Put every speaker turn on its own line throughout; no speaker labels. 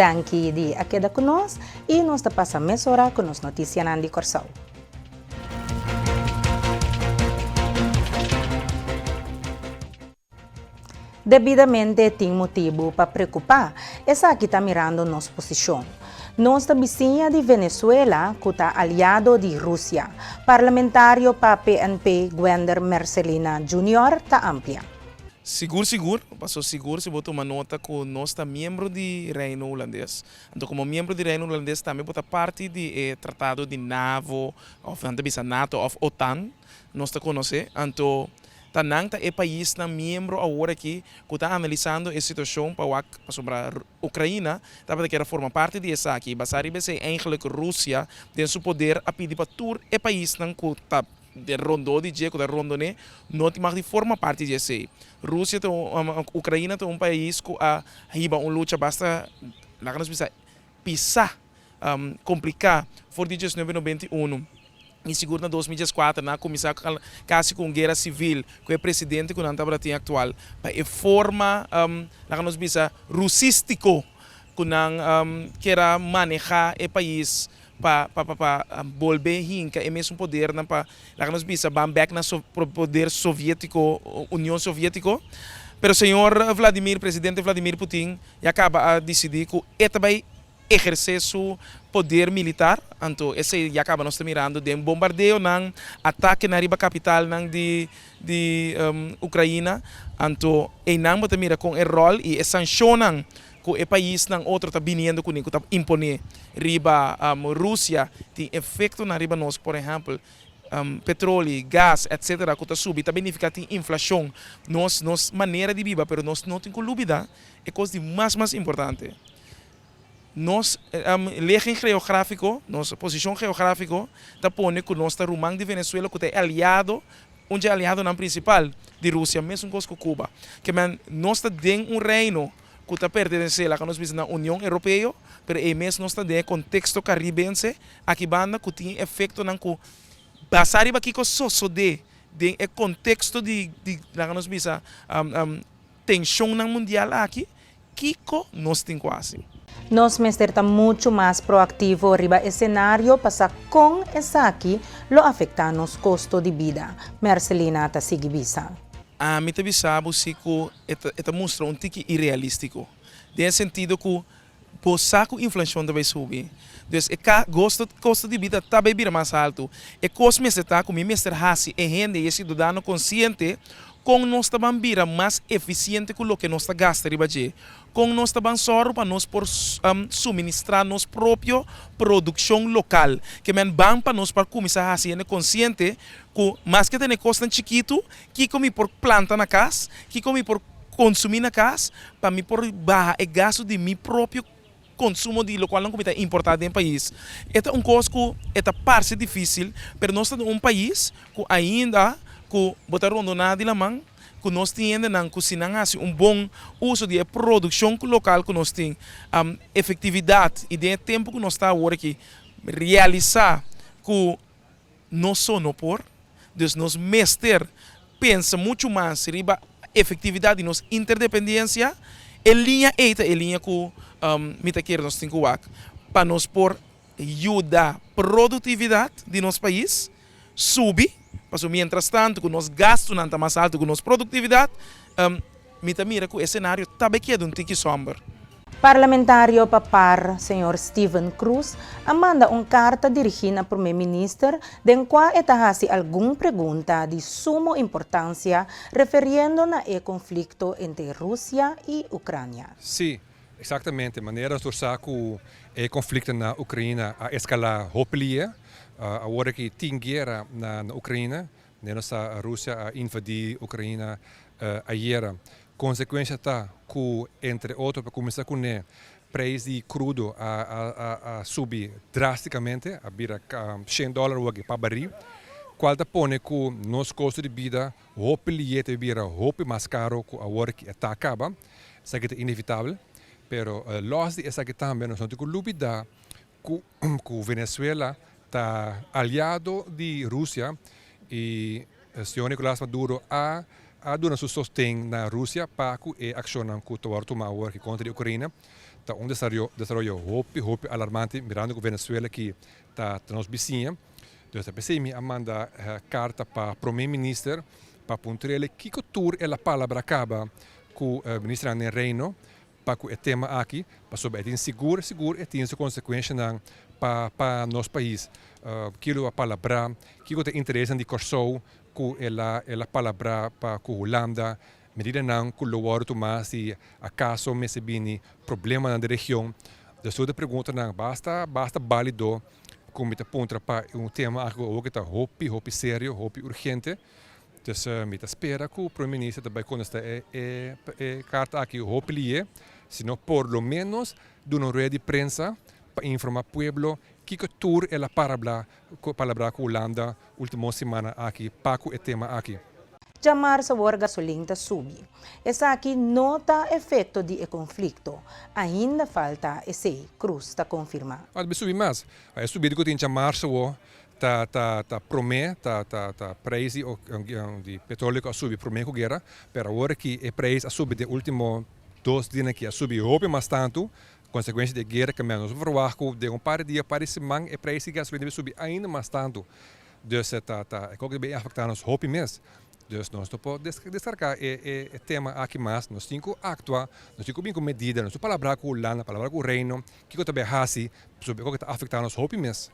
Danki di a keda ku nos i nos ta pasa mesora ku nos notisianan di Kòrsou. Debidamente tin motibu pa preokupá, esaki ta mirando nos posishon. Nos ta bisiña di Venezuela ku ta aliado di Rusia, parlamentario pa PNP Gwender Mercelina Junior ta amplia.
Sigur sigur, paso sigur si bo tuma nota ku nos ta miembro di Reino Hulandes, anto komo miembro di Reino Hulandes tambe bo ta parti di e tratado di NAVO òf nan ta bisa NATO òf OTAN, nos ta konosé, anto Ta nan ta e paisnan miembro awor aki ku ta analisando e situashon pa wak pasobra Ukraina tabata kier a forma parti di esaki. Basá riba esei eigenlijk Rusia den su poder a pidi pa tur e paisnan ku ta den rondó di dje ku ta rondon'é no tin mag di forma parti di esei. Rusia ta un Ukraina ta un pais ku a hiba un lucha basta laga nos bisa pisá. Kompliká for di diesnuebe nobenta i unu i sigur na 2014 nan a kuminsá kasi ku un guera sivil ku e presidente ku nan tabata tin aktual pa e forma laga nos bisa rusístiko ku nan kier a manehá e pais pa pa pa bolbe hinka e mesun podernan pa laga nos bisa ban bèk na poder soviétiko Union Soviétiko pero señor Vladimir presidente Vladimir Putin ya kaba a disidí ku e ta bai ehersé su poder militar, anto esei ya kaba nos ta mirando den bombardeonan, atakenan riba kapitalnan di di Ukraina, anto einan bo ta mira kon e ròl i e sanshonnan ku e paisnan otro ta biniendo kuné ku ta imponé riba Rusia tin efektonan riba nos, por ehèmpel petroli, gas etsetera ku ta subi ta binifiká tin inflashon nos nos manera di biba pero nos no tin ku lubida e kos di mas mas importante. Nos legen geográfiko, nos posishon geográfiko ta pone ku nos ta ruman di Venezuela ku ta e aliado, un dje aliadonan prinsipal di Rusia, mesun kos ku Cuba. Ke men nos ta den un reino ku ta pertenesé, laga nos bisa, na Union Europeo, pero ei mes nos ta den e konteksto karibense aki banda ku tin e efektonan ku basá riba kiko sosodé den e konteksto di, laga nos bisa, tenshonnan mundial aki. Kiko nos tin ku hasi?
Nos mester ta muchu mas proaktivo riba e senario pa sa kon esaki lo afektá nos kosto di bida, Mercelina ta sigui bisa.
Ami ta bisa bo si ku e ta e ta mustra un tiki irealístiko, den e sentido ku bo sa ku inflashon ta bai subi, dus e ka gosto kosto di bida ta bai bira mas haltu. E kos mester ta ku mi mester hasi e hende i e siudadano konsiente Kon nos ta ban bira mas efisiente ku loke nos ta gasta riba dje? Kon nos ta ban sòru pa nos por suministrá nos propio produkshon lokal? Ke men ban pa nos por kuminsá hasi hende konsiente ku maske ta ne kosnan chikitu, kiko mi por planta na kas, kiko mi por konsumí na kas pa mi por baha e gastu di mi propio konsumo di lokualnan ku mi ta importá den pais. E ta un kos ku e ta parse difísil, pero nos ta den un pais ku ainda ku bo ta rondoná di laman, ku nos tin hendenan ku si nan hasi un bon uso di e produkshon lokal ku nos tin, efektividat i den e tempu ku nos ta awor aki realisá ku Nos so no por, dus nos mester pensa muchu mas riba efectividad di nos interdependencia. E liña ey ta e liña cu mi ta kere nos tin cu wak pa nos por yuda productividad di nos pais subi, pasobra mientras tanto cu nos gastonan ta mas alto cu nos productividad, Mi ta mira ku e senario ta bay keda un tiki somber.
Parlamentario pa par, señor Steven Cruz, a manda un karta dirigí na Prome Minister den kua e ta hasi algun pregunta di sumo importansia referiendo na e konflikto entre Rusia i Ukrania.
Sí, eksaktamente. Manera nos tur sa ku e konflikto na Ukraina a eskalá hopi lia. Awor aki tin guera na Ukraina. Neno sa Rusia a invadí Ukraina ayera. Konsekuensha ta ku entre otro pa kuminsá kuné preis di krudo a subi drástikamente, a bira shen dòler awor pa barí, kual ta pone ku nos kosto di bida hopi lié ta bira hopi mas karo ku awor ki e ta kaba. Esaki ta inevitabel, pero lòs di esaki tambe nos no tin ku lubidá ku ku Venezuela ta aliado di Rusia y señor Nicolas Maduro a a duna su sosten na Rusia pa ku e akshonnan ku ta wòrdu tuma awor aki kontra di Ukraina. Ta un desaroyo hopi hopi alarmante mirando ku Venezuela ki ta ta nos bisiña. Dus ta p'esei mi a manda karta pa Prome Minister pa puntr'el kiko tur el a palabra kaba ku ministernan den Reino pa ku e tema aki, pasobra e tin sigur sigur e tin su konsekuenshanan pa pa nos pais. Kiko lo a palabrá, kiko ta e interesnan di Kòrsou ku el a el a palabrá pa ku Hulanda, medidanan ku lo wòrdu tumá si akaso mester bini problemanan den region. Dus tur e preguntanan basta basta bálido ku mi ta puntra pa un tema aki ku awor ku ta hopi hopi serio, hopi urgente. Dus mi ta spera ku Prome Minister ta bai kontestá e e karta aki hopi lié, si no por lo ménos duna un rueda di prensa pa informá pueblo kiko tur el a parablá palabrá ku Hulanda último simana aki pa ku e tema aki.
Djamars awor gasolin ta subi. Esaki no ta efekto di e konflikto. Ainda falta esei, Cruz ta konfirmá.
A ta subi mas. E subida ku tin djamars awor Ta ta ta prome ta ta ta prijs di di petroleo ku a subi prome ku guera, pero awor aki e prijs a subi den ultimo dos dianan aki a subi hopi mas tantu, konsekuensia di e guera kambia. Nos por verwagt ku den un par di dia, par di siman e prijs di gasolina debe subi ainda mas tantu. Dus ta ta e kos debe afekta nos hopi mes. Dus nos no por deskarga e e tema aki mas, nos tin ku aktua, nos tin ku bin ku medida, nos tin ku palabra ku Hulanda, palabra ku Reino, kiko ta bay hasi pasobra e kos ta afekta nos hopi mes.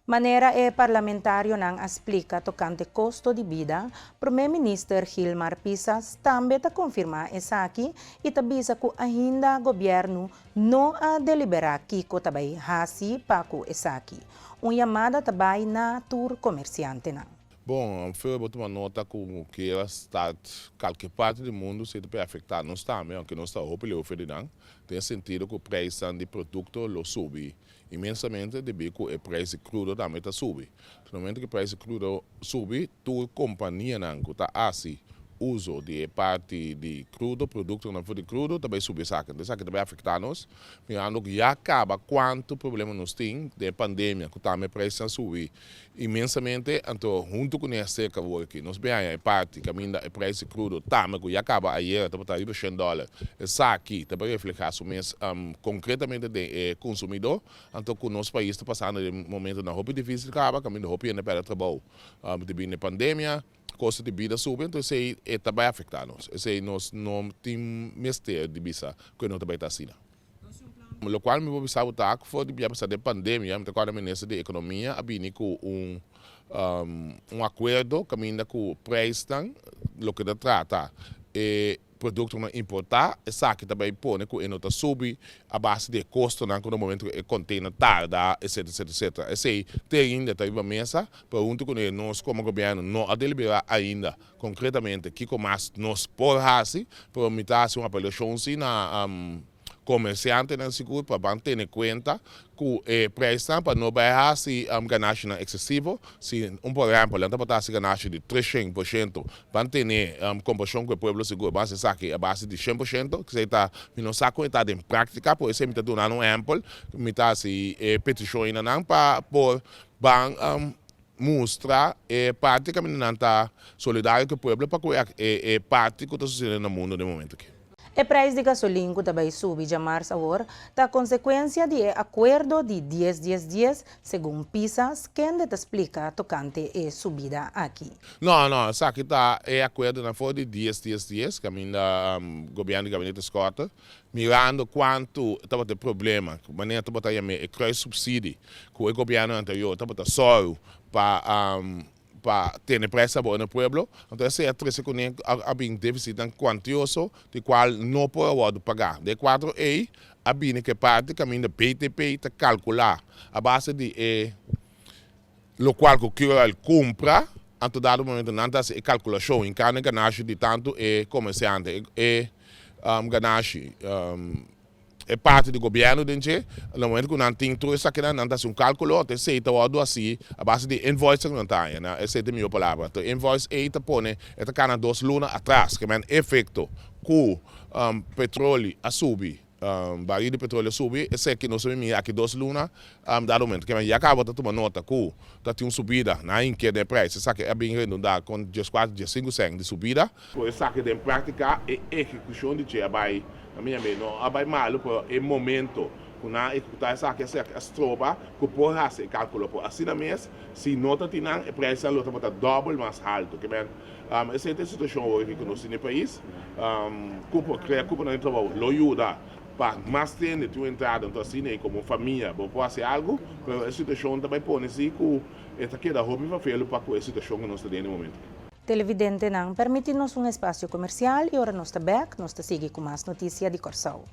Manera e parlamentarionan a splika tokante kosto di bida, Prome Minister Gilmar Pisas tambe ta konfirmá esaki i ta bisa ku ainda gobièrnu no a deliberá kiko ta bai hasi pa ku esaki. Un yamada ta bai na tur komersiantenan.
Bon, Feo bo tuma nota ku kier start kalke parti di mundu si ta por afektá nos tambe, aunke nos ta hopi leu for di nan, den e sentido ku preisnan di produkto lo subi Inmensamente debí ku e preis di krudo tambe ta subi. Na momento ku e preis di krudo subi, tur kompanianan ku ta hasi uso di e parti di krudo, produktonan for di krudo, ta bai subi esaki. Entonces esaki ta bai afektá nos, mirando ku ya kaba kuantu problema nos tin den e pandemia ku tambe e preisnan subi Inmensamente, anto huntu ku ne aserka awor aki, nos bin haña e parti kaminda e preis di krudo tambe ku ya kaba ayera tabata riba shen dòler. Esaki ta bai reflehá su mes konkretamente den e konsumidó, anto ku nos pais ta pasando den momentonan hopi difísil kaba, kaminda hopi hende pèrdè trabou debí na e pandemia, kosto di bida subi, anto esei e ta bai afektá nos. Esei nos no tin mester di bisa ku e no ta bai ta asina. Lokual mi por bisa bo ta ku for di bia pasa den pandemia mi ta kòrda minister di ekonomia a bini ku un un akuerdo kaminda ku preisnan loke ta trata e produktonan importá esaki ta bai pone ku e no ta subi a base di e kostonan ku na momento ku e container tarda etcetera etcetera etcetera esei te ainda ta riba mesa pero huntu ku nos komo gobièrnu no a deliberá ainda Konkretamente kiko mas nos por hasi, pero mi ta hasi un apelashon si na komersiantenan sigur pa ban tene kuenta ku e preisnan pa no bai hasi ganashinan eksesivo. Si un por ehèmpel nan tabata hasi ganashi di 300%, ban tene kompashon ku e pueblo sigur, ban hasi esaki a base di 100%, esei ta mi no sa kon e ta den práktika, por esei mi ta duna nan un ehèmpel, mi ta hasi e petishon ei na nan pa por ban Mustra e parti kaminda nan ta solidario ku e pueblo pa ku e parti ku ta susediendo na mundo den momento aki.
E prijs di gasolin ku ta bai subi djamars awor ta konsekuensia di e akuerdo di dies dies dies, segun Pisas, kende ta splika tokante e subida aki.
No, no, esaki ta e akuerdonan for di dies dies dies kaminda gobièrnu di Gabinete Schotte Mirando kuantu tabata e problema, manera tabata yam'é e kruissubsidie, ku e gobièrnu anterior tabata sòru pa pa tene prijs abou na pueblo, anto esei a trese kuné a bin defisitnan kuantioso di kual no por a wòrdu pagá. Den e kuadro ei a bini ku e parti kaminda BTP ta kalkulá a base di e lokual ku Curoil kumpra, anto dado momento nan ta hasi e kalkulashon hinká na e ganashi di tantu e komersiante, e ganashi, e parti di gobièrnu den dje, na momento ku nan tin tur esakinan nan ta hasi un kalkulo, anto esei ta wòrdu hasi a base di invoice ku nan ta haña, na esei ta e mihó palabra, anto invoice ei ta pone e ta kana dos luna atras, ke men efekto ku petroli a subi. Baril di petróleo subi, esaki nos a mira aki 2 luna, dado momento ku ya kaba ta tuma nota ku ta tin un subida na inke de preis, esaki a bin redondá ku 14, 15 sèn di subida. Por esaki den práktika e ehekushon di dje a bai, na mi mente, no a bai malu, pero e momento ku nan a ehekutá esaki, esaki a stroba ku por hasi e kálkulo. Por asina mes, si no tatin nan, e preis lo tabata dòbel mas haltu. Ke men, esei ta e situashon awor ku nos tin den pais, kupo, krea kupo di trabou, lo yuda pa mas hende tin entrada, anto asina komo famia, bo por hasi algu, pero e situashon tambe pone si ku ta keda hopi fafelu pa e situashon ku nos ta den na momento.
Televidentenan, permití nos un espasio komersial i ora nos ta bèk, nos ta sigui ku mas notisia di Kòrsou.